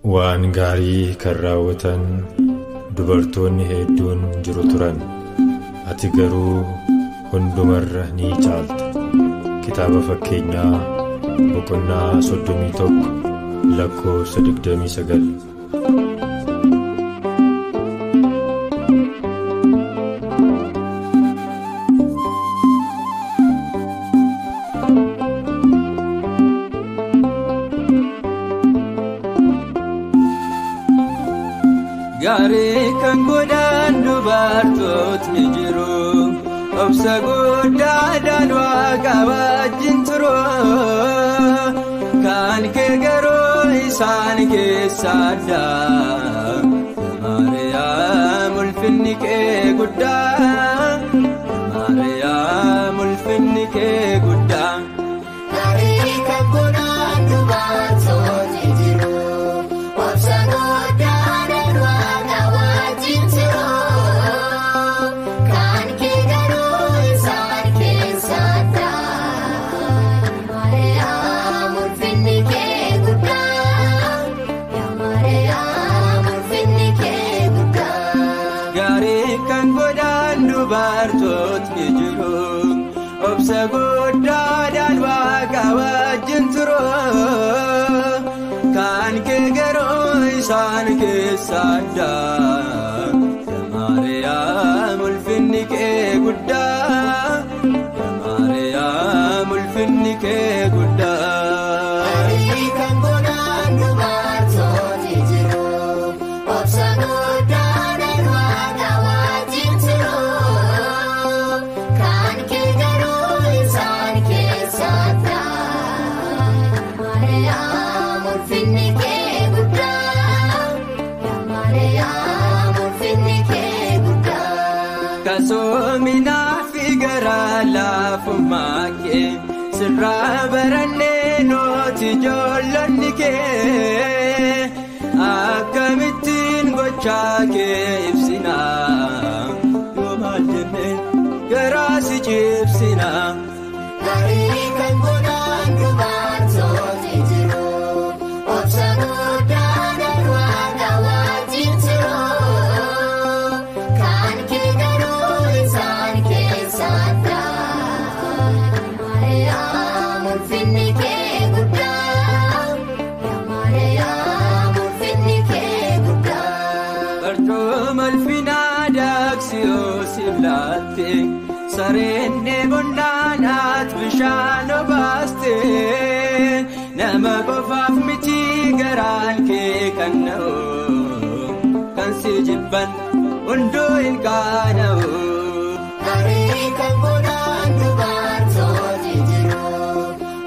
Waan gaarii kan raawwatan dubartoonni hedduun jiru turan. Ati garuu hundumarra ni caalta. Kitaaba Fakkeenyaa boqonnaa 31 lakkoofsa 29. Gaarii kan godhan dubartootni jiru, obsa guddaadhaan waaqa wajjin turu. Kan kee garuu isaan keessa adda, Maariyaam ulfinni kee guddaa, Maariyaam ulfinni kee guddaa. Gaarii kan godhan dubartootni jiru, obsa guddaadhaan waaqa wajjin turu. Kan kee garuu isaan keessa adda, Maariyaam ulfinni kee guddaa, Maariyaam ulfinni kee guddaa. Gaarii kan godhan dubartootni jiru, obsa guddaadhaan waaqa wajjin turu. Kan kee garuu isaan keessa adda, Maariyaam ulfinni kee guddaa, Maariyaam ulfinni kee guddaa. Gaarii kan godhan dubartootni jiru, obsa guddaadhaan waaqa wajjin turu. Kan kee garuu isaan keessa adda, Maariyaam ulfinni kee guddaa, Maariyaam ulfinni kee guddaa. Kasoominaa fi garaa laafummaa kee sirraa barannee nuti ijoollonni kee akkamittiin gochaa kee ibsinaa, yoo maal jenne garaa si cibsinaa. Gaarii kan godhan dubartootni jiru, obsa guddaadhaan waaqa wajjin turu. Kan kee garuu isaan keessa adda, Maariyaam ulfinni kee guddaa, Maariyaam ulfinni kee guddaa. Barcuma ulfinaa daaksiyoo laatte, sareen dheebonnaan ati bishaan obaaste, nama qofaaf miti garaan kee kan na'u, kan si jibban hunduu hin qaana'u. Gaarii kan godhan dubartootni jiru,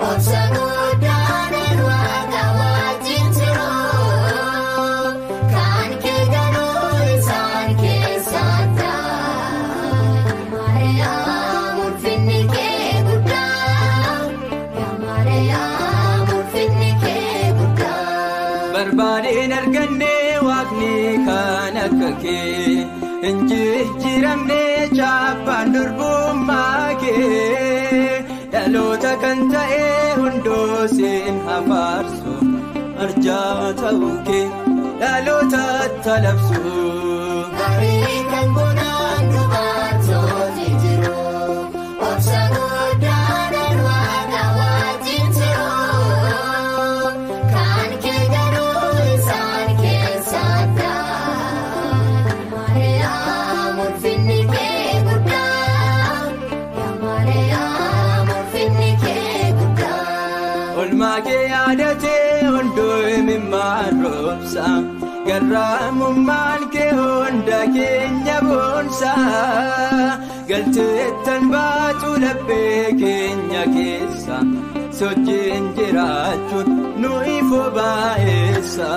obsa guddaadhaan waaqa wajjin turu. Kan kee garuu isaan keessa adda, Maariyaam ulfinni kee guddaa, Maariyaam ulfinni kee guddaa. Barbaadeen arganne waaqni kan akka kee hin jijjiiramne, chaappaan durbummaa kee dhaloota kan ta'e hunduu siin hafaarsu, arjaa ta'uu kee dhaloota talabsu. Gaarii kan godhan dubartootni jiru, obsa guddaadhaan waaqa wajjin turu. Kan kee garuu isaan keessa adda, Maariyaam ulfinni kee guddaa, Maariyaam ulfinni kee guddaa. Olmaa kee yaadatee hunduu imimmaan roobsa, garraamummaan kee hunda keenya boonsa, galteettan baatu laphee keenya keessa sochiin jiraachuun nu ifoo baay'eessa.